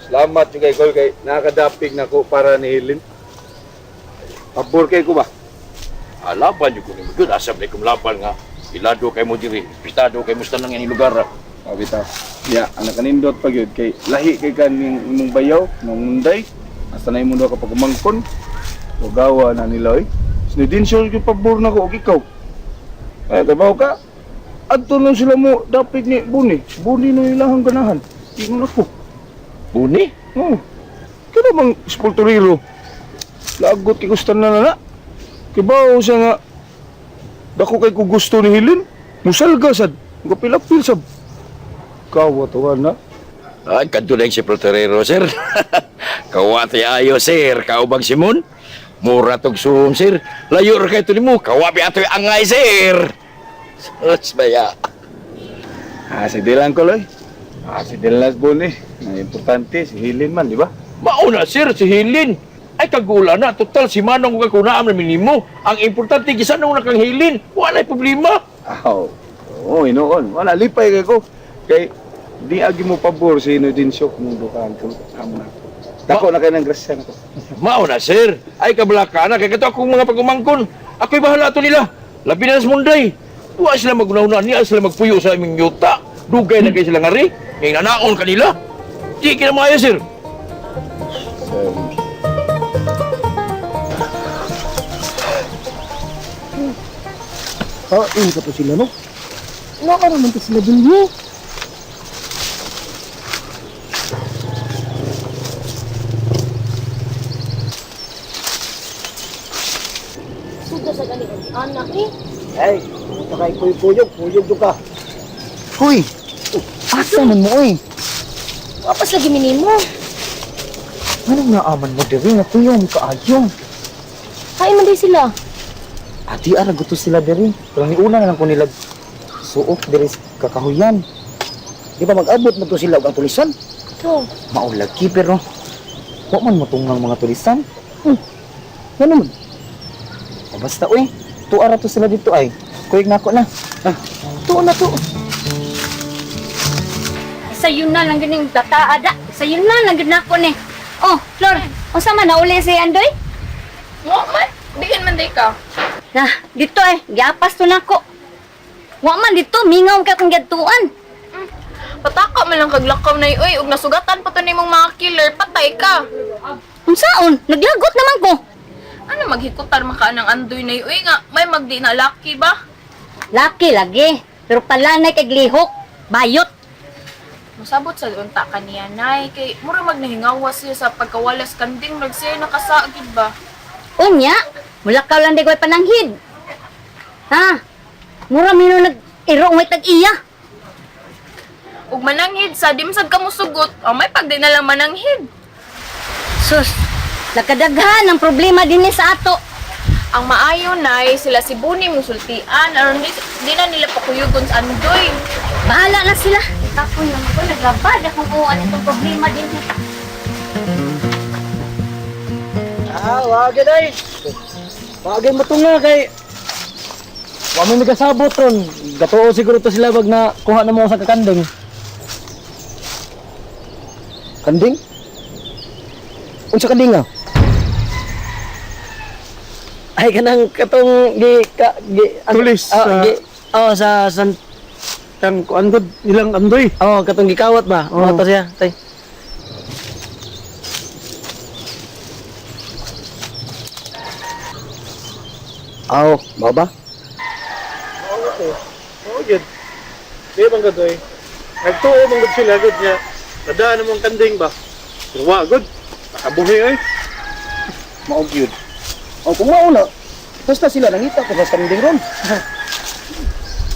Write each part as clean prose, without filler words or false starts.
Salamat jud kay Kol kay nakadapig nako para ni Helen. Pabor kay ko ba? Ah, laban jud ko nimo gyud, asa ba kung laban nga ilado kay mo diri, pistado kay mo sa tanang ini lugar. Ah, bitaw. Ya, ang nakanindot pa gyud kay lahi kay kaning imong bayaw nung munday. Asa na imo duha ka pagumangkon. Ugawa na nila oy. Sinidensyo gyud pabor nako og ikaw. Ay, kabaw ka. Adto lang sila mo dapig ni Buni. Buni na ilahang ganahan. Ingon ako. Buni? Oh. Kaya bang spulturero? Lagot kay gusto na na. Kibaw siya nga dako kay ko gusto ni Helen. Musalga sad. Gapilapil sab. Kawa to na. Ay, kadto lang si Proterero, sir. Kawati ayo, sir. Kaubang Simon. Mura tog suom, sir. Layo ra kay to nimo. Kawabi atoy angay, sir. Sus, baya. Ah, sige lang ko, Loy. Ah, sige lang Buni. Ang importante, si Helen man, di ba? Mauna, sir, si Hilin. Ay, kagula na. Total, si Manong kay kunaam na minimo. Ang importante, gisan na kang Hilin. Wala problema. Aw. Oo, inoon. Wala, lipay kay ko. Kay, di agi mo pabor si Inodensyo kung dukaan ko. Amo na. Dako na kayo ng grasya na ko. Mauna, sir. Ay, kabalaka na. Kay kato akong mga pagumangkon. Ako'y bahala to nila. Labi na sa Munday. Wa sila magunahuna niya, sila magpuyo sa aming yuta. Dugay na kay sila nga ri. Ngayon nanaon kanila. Di kinamaya, sir. Ah, in ka to sila, no? Naka naman to sila dun, no? Suga sa gani anak ni. Ay, puta kay kuy kuyog, kuyog do ka. Hoy! Asa man mo, oy? Wapas lagi minimo. Anong naaman mo diri nga kuyog kaayo? Kain man day sila. Ati ara gusto sila diri. Pero niuna na lang ko nila suok diri sa kakahuyan. Di ba mag-abot mo to sila og ang tulisan? To. Maulagi pero wa man motungang mga tulisan. Ano man? O, basta oy, tuara to sila dito ay. Kuyog na ako na. Tuon na to. Sayo na lang ganing tataada. Sayo na lang gud nako ni. Oh, Flor, unsa man nauli si Andoy? Wa man, diin man day ka. Na, dito eh, giapas to nako. Wa man dito, mingaw kay kong giadtuan. Pataka man lang kaglakaw na oy, ug nasugatan pa to nimong mga killer, patay ka. Unsaon? Naglagot naman ko. Ano maghikutan man ka ng andoy na oy nga, may magdi na laki ba? Laki lagi, pero palanay kay glihok, bayot. Musabot sa unta kaniya nay kay mura magnahingawa siya sa pagkawalas kanding nag siya nakasagid ba. Unya, mulakaw lang di ko'y pananghid. Ha? Mura mino nag iro may tag-iya. Ug mananghid sa di man sad ka musugot, oh, may pagdi na lang mananghid. Sus, nakadaghan ang problema dinhi sa ato. Ang maayo nay sila si Buni musultian aron di na nila pakuyugon sa andoy. Bahala na sila. Ako lang ako naglabad akong uwan itong problema dinhi. Ah, wag day. Wag mo tunga kay wa man nagkasabot ron. Gatuo siguro to sila wag na kuha na mo sa kakanding. Kanding? Unsa kanding nga? Ay kanang katong gi ka, gi ano- Tulis ah, sa- gi, oh sa san Kan kuan gud ilang andoy. oh katong gikawat ba? Oo. Oh. to siya, tay. Aw, mao ba? Oo gyud. Di bang gud oy. Nagtuo man gud sila gud niya. Nadaan namang kanding ba. Pero wa gud. Nakabuhi oy. Mao gyud. O kung mao na, basta sila nangita ko sa kanding ron.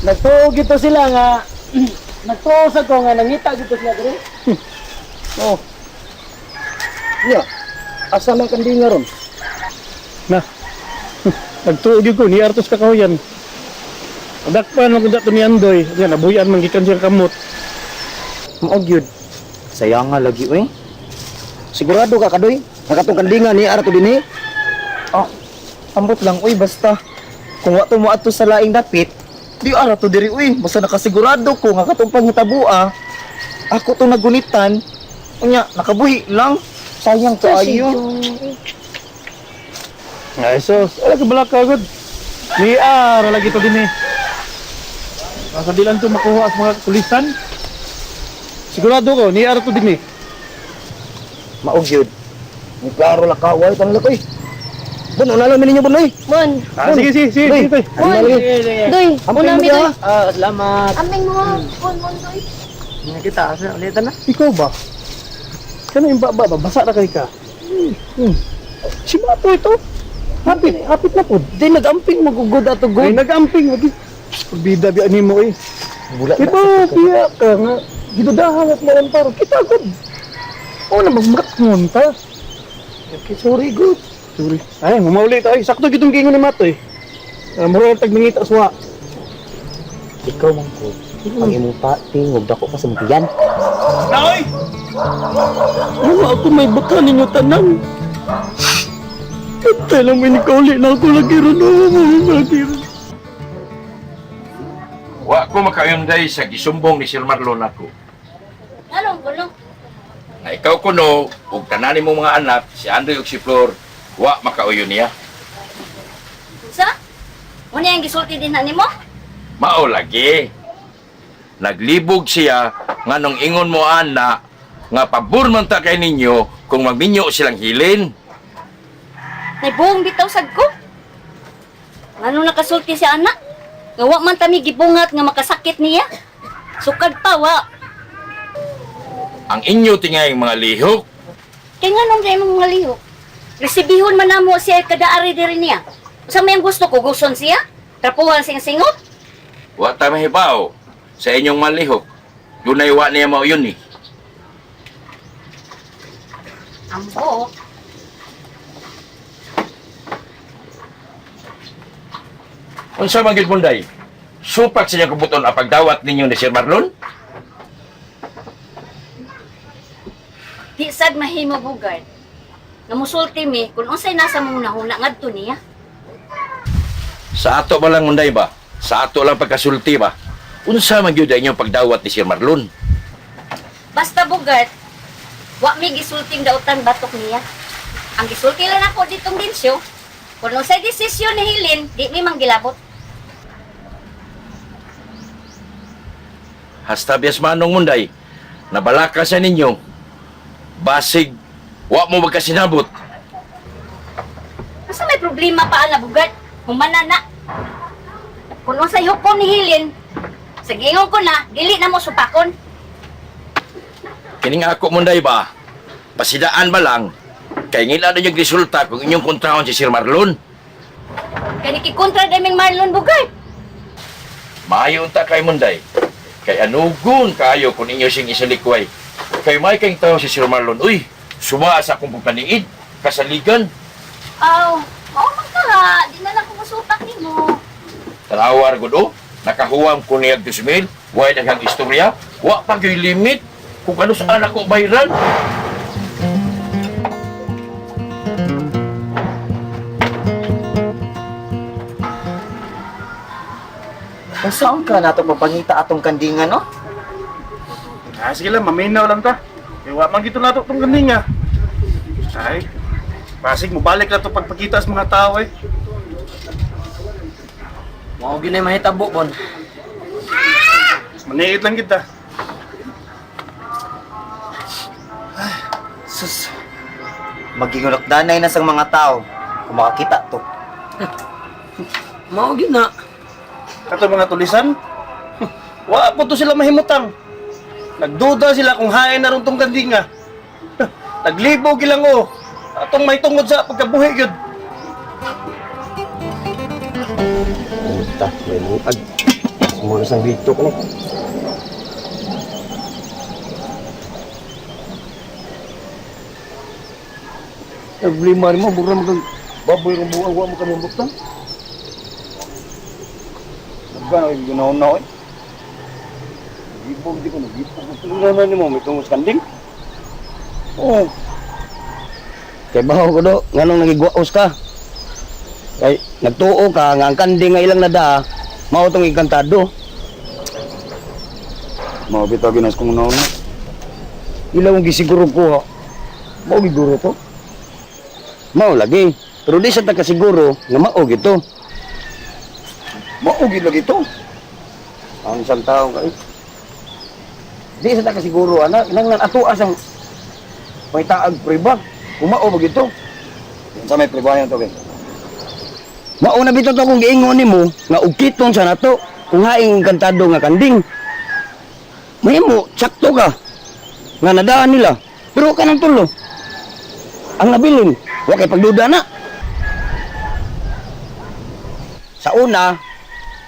Nagtuo gito sila nga nagtuo sa ko nga nangita gito sila diri. Oh. Nya. Asa man kanding nga ron? Na. Nagtuo gyud ko ni Artos kakahuyan. Dakpan man gud ato ni Andoy. Nya nabuhian man gikan siya kamot. Mao gyud. Sayanga lagi oy. Sigurado ka kadoy? Nga katong kandinga ni ara to dinhi? Ah, ambot lang uy basta kung wa to mo adto sa laing dapit, di ara to diri uy. Basta nakasigurado ko nga katong panghitabo ah. Ako to nagunitan. Unya, nakabuhi lang. Sayang kaayo. Ay, sus. Wala ka balaka, god. Ni ara lagi to din eh. Basta di lang to makuha sa mga tulisan. Sigurado ko, ni ara to din eh. Maog yun. Ni klaro la kawal tan lakoy. Bon, una lang ninyo bon oy. Bon, Ah, sige, sige, sige, Doy. sige, toy. Bon. doy, Amping una mo mi diha. doy. Ah, salamat. Amping mo, bon, bon, doy. Nga kita, asa ulitan na. Ikaw ba? Kano yung baba ba? Basa na kay ka. Hmm. Si Mato ito. Hapit, hapit na po. Di nagamping magugod ato Ay, god. nag-amping. Lagi. Pagbida biya ni mo eh. Bula Di ba, biya ka nga. Gidudahan at maamparo. Kita god. Oo na, magmakat ta. Okay, sorry good. Sorry. Ay, mauli tayo. Sakto gitong giingon ni Mato eh. Mura tag mangita suwa. Ikaw man ko. Ang imong pating ug dako pa sa mutiyan. Naoy! Ano ako may baka ninyo tanan? Kaya lang may nikauli na ako lagi ron. Oh, lagi ron. Wa ko makayunday sa gisumbong ni Sir Marlon ako. Anong gulo? Na ikaw kuno ug tanan nimo mga anak, si Andoy ug si Flor, wa makauyon niya. Sa? Una yung gisulti din na nimo? Mao lagi. Naglibog siya nganong ingon mo ana nga pabor man ta kay ninyo kung magminyo silang hilin. Naibuong bitaw sad ko. Ngano nakasulti si anak? Nga wa man tami gibungat nga makasakit niya. Sukad pa wa. Ang inyo tingay mga lihok. Kay nganong dai mong mga lihok? Resibihon man namo siya kada ari diri niya. Usa may ang gusto ko guson siya? Trapuhan siyang singot? Wa ta mahibaw sa inyong mga lihok. Dunay wa niya mao yun eh. Ambo. Unsa man gyud Munday? Supak sa inyong kabuton ang pagdawat ninyo ni Sir Marlon? Di sad mahimo bugard. Nga musulti mi kung unsay nasa mong nahuna ngadto niya. Sa ato ba lang Munday ba? Sa ato lang pagkasulti ba? Unsa man gyud ang inyong pagdawat ni Sir Marlon? Basta bugart, wa mi gisulting dautan batok niya. Ang gisulti lang ako ditong dinsyo, kung unsay desisyon ni Hilin, di mi manggilabot. Hasta bias manong Munday, nabalaka sa ninyo. Basig, wa mo magkasinabot. Asa may problema pa ana bugart? Humana na. Kung unsay hukom ni Hilin, sa giingon ko na, dili na mo supakon. Kining ako Munday ba? Pasidaan ba lang? Kay ngila na yung resulta kung inyong kontrahon si Sir Marlon. Kay nikikontra daming Marlon bugart. Maayo unta kay Munday. Kay anugon kaayo kung inyo siyang isalikway. Kay may kayong tao si Sir Marlon. Uy, sumaa sa akong pagkaniid, kasaligan. Aw, mao man ka ha, di na lang ko musupak nimo. Tanawar gud oh. Nakahuwam ko niyag 2,000. Way daghang istorya. Wa pa gyud limit kung ano saan ako bayran. Saan ka nato mapangita atong kandingan no? Ah, sige lang, maminaw lang ta. Kaya wa man gito nato tong ganing ah. Ay, basig mo balik na to pagpakita sa mga tao eh. Mao gyud na mahitabo bon. Maniit lang kita. Sus. Magiging danay na sang mga tao kung makakita to. Mao gyud na. Kato mga tulisan, wa po to sila mahimutang. Nagduda sila kung hain na ron tong kandinga. Naglibo gilang o. Atong may tungod sa pagkabuhi yun. Puta, may lutag. Sumuna sang dito ko. Problema mo, mura mo kang baboy rong buang, wa mo ka mabutang. Nagba, ginaon na eh. Nagibog di ko, nagibog. Ano naman nimo, may tungos kanding? Oo. Kay baho ko do, nganong nagigwaos ka? Kay nagtuo ka nga ang kanding nga ilang nada, mao tong ikantado. Mga bitaw ginas kong naon na. Ilang gisiguro kuha. Mao giguro to. Mao lagi. Pero di sa ta kasiguro nga mao gito. Mao gid lagi to. Ang isang tao kay. Di sa ta kasiguro ana, kinahanglan ato asang pangitaag priba. Kung mao ba gito. Unsa may pribayan to kay? Mao na bitaw to kung giingon nimo nga ugkiton sa nato kung haing kantado nga kanding. Mahimo sakto ka nga nadaan nila. Pero kanang tulo. Ang nabilin, wa kay pagduda na. Sa una,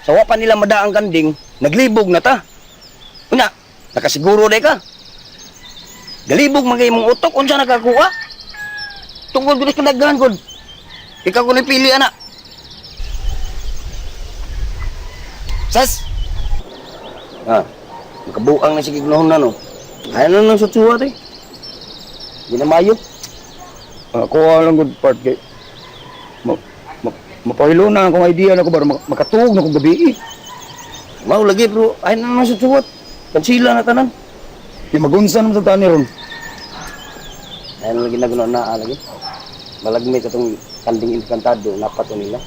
sa wa pa nila madaang kanding, naglibog na ta. Una, nakasiguro day ka. Galibog man kay imong utok unsa nakakuha? Tungod gud sa kadaghan gud. Ikaw ko pili ana. Sas! Ah, makabuang na sige gnohon na no. Kaya na lang sa tsuwa te. Di na mayo. Ako lang good part kay ma, ma, mapahilo na akong idea na ko para makatuog na kong gabi. Eh. Mao lagi bro, ay na lang sa tsuwa. Kansila na tanan. Di magunsa naman sa tani ron. Ay na lagi na na ah, lagi. Malagmit atong kanding inkantado napat nila.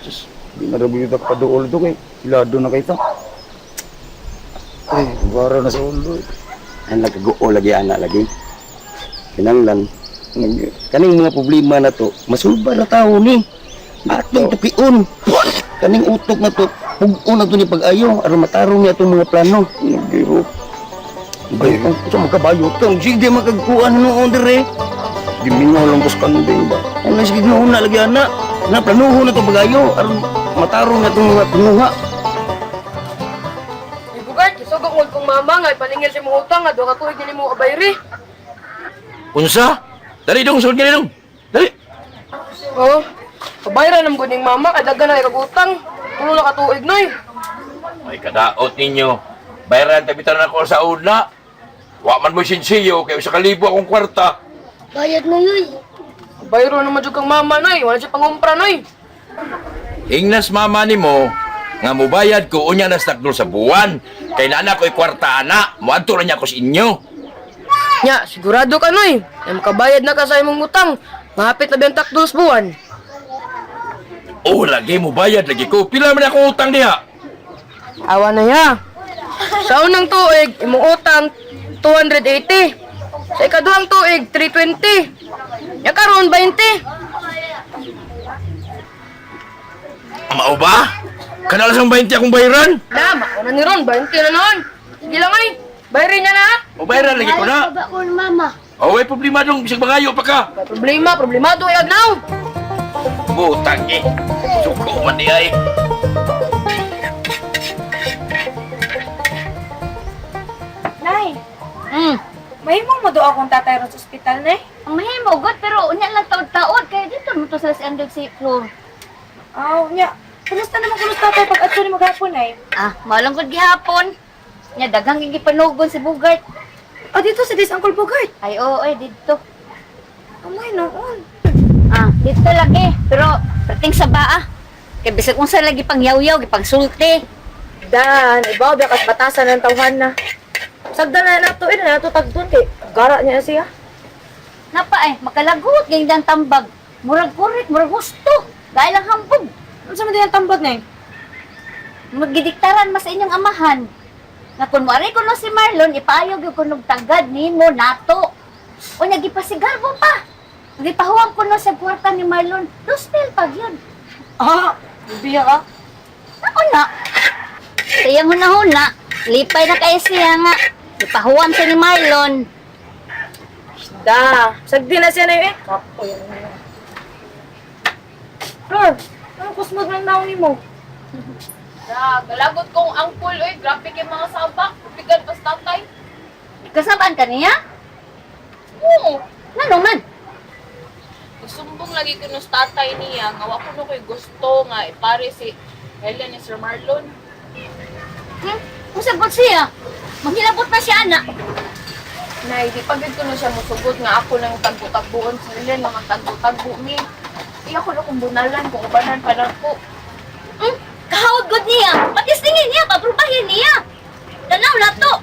Sus, di na rabi ta kaduol to kay ilado na kay ta. Ay, bara na sa ulo. Eh. Ay nagkaguo lagi ana lagi. Kinanglan Nag kaning mga problema na to, masulba na tao ni. Atong tukion. Kaning utok na to, pug-on na to ni pag-ayo aron matarong niya atong mga plano. nagiro. Ay, sa magkabayo to. Sige, makagkuan noon dire. Gimingaw lang ko sa kanding ba. Ano sige na lagi ana. Na planuho na to pag-ayo aron matarong na itong mga pinuha. Ay, Bugart, isugo ko kong mama nga ipaningil sa imong utang nga duha ka tuig nimo abayri. Unsa? Dali dong, sulod ka dong. Dali. Oh, pabayra nam gud ning mama kay daghan na kay kag utang. Tulo na ka tuig noy. May kadaot ninyo. Bayaran tabitan na ako sa una. Wa man mo sinsiyo kay usa ka libo akong kwarta. Bayad na yun. Bayro naman jud kang mama noy, wala siya pangumpra noy. Ingnas mama nimo nga mubayad ko unya na sa sa buwan. Kay nana ko'y kwarta ana, moadto ra niya ko sa inyo. Nya, sigurado ka noy. Na makabayad na ka sa imong utang. Mahapit na biyang takdos buwan. Oh, lagi mubayad lagi ko. Pila man akong utang diha? Awa na ya. Sa unang tuig, imong utang 280. Sa ikaduhang tuig, 320. Nya karon 20. Mao ba? Kanala sang 20 akong bayaran. Na, mauna ni Ron, 20 na noon. Sige lang ay, bayarin niya na. O bayaran lagi ko na. Ba ko mama. O way problema dong, bisag mangayo pa ka. May problema, problemado ay agnaw. Butang eh. Suko man di ay. Nay, mahimong mo do akong tatay ron sa ospital, Nay. Ang mahimo gud pero unya lang taod-taod kay dito mo to sa si Andog si Flor. Aw, nya. Kumusta naman kuno sa tatay pag adto ni maghapon, Nay? Ah, malungkot gihapon. Nya daghang gipanugon si Bugart. Oh, dito sa Dis Uncle Bugart. Ay oo, ay didto. Amoy noon. Ah, dito lagi pero perting sa baa. Kay bisag unsa lagi pang yaw-yaw, gipangsulti. Dan, ibaw biya kas batasan ng tawhan na. Sagdan na nato eh, na nato tagdon kay gara niya siya. Napa eh, makalagot gayud ang tambag. Murag kurit, murag gusto. Dahil lang hambog. Unsa man din ang tambag, Nay? Magdidiktaran mas sa inyong amahan. Nga kung moari ko no si Marlon, ipaayo gyud ko nog tagad nimo nato. Unya gipasigarbo pa. Gipahuwang ko no sa kwarta ni Marlon. Dosmil pag yun. Ah, biya ka. Ako na. Sa iyang hunahuna, lipay na kay siya nga. Gipahuwam siya ni Marlon. Da, sagdi na siya na eh. Kapoy. Flor, anong kusmod man naong nimo? Da, galagot kong angkol oy, grabe kay mga sabak, bigan pas tatay. Kasabaan ka niya? Oo. Ngano man? Sumbong lagi ko no sa tatay niya nga wa kuno koy gusto nga ipare si Helen ni Sir Marlon. Musagot siya. Manghilabot na siya, anak. Nay, di pa gid ko no siya mosugot nga ako lang tagbo-tagboon si Helen, mga tagbo-tagbo mi. Iya ko na kung bunalan, kung ubanan pa lang ko. Kahawag gud niya. Patistingin niya, paprubahin niya. Tanaw na to.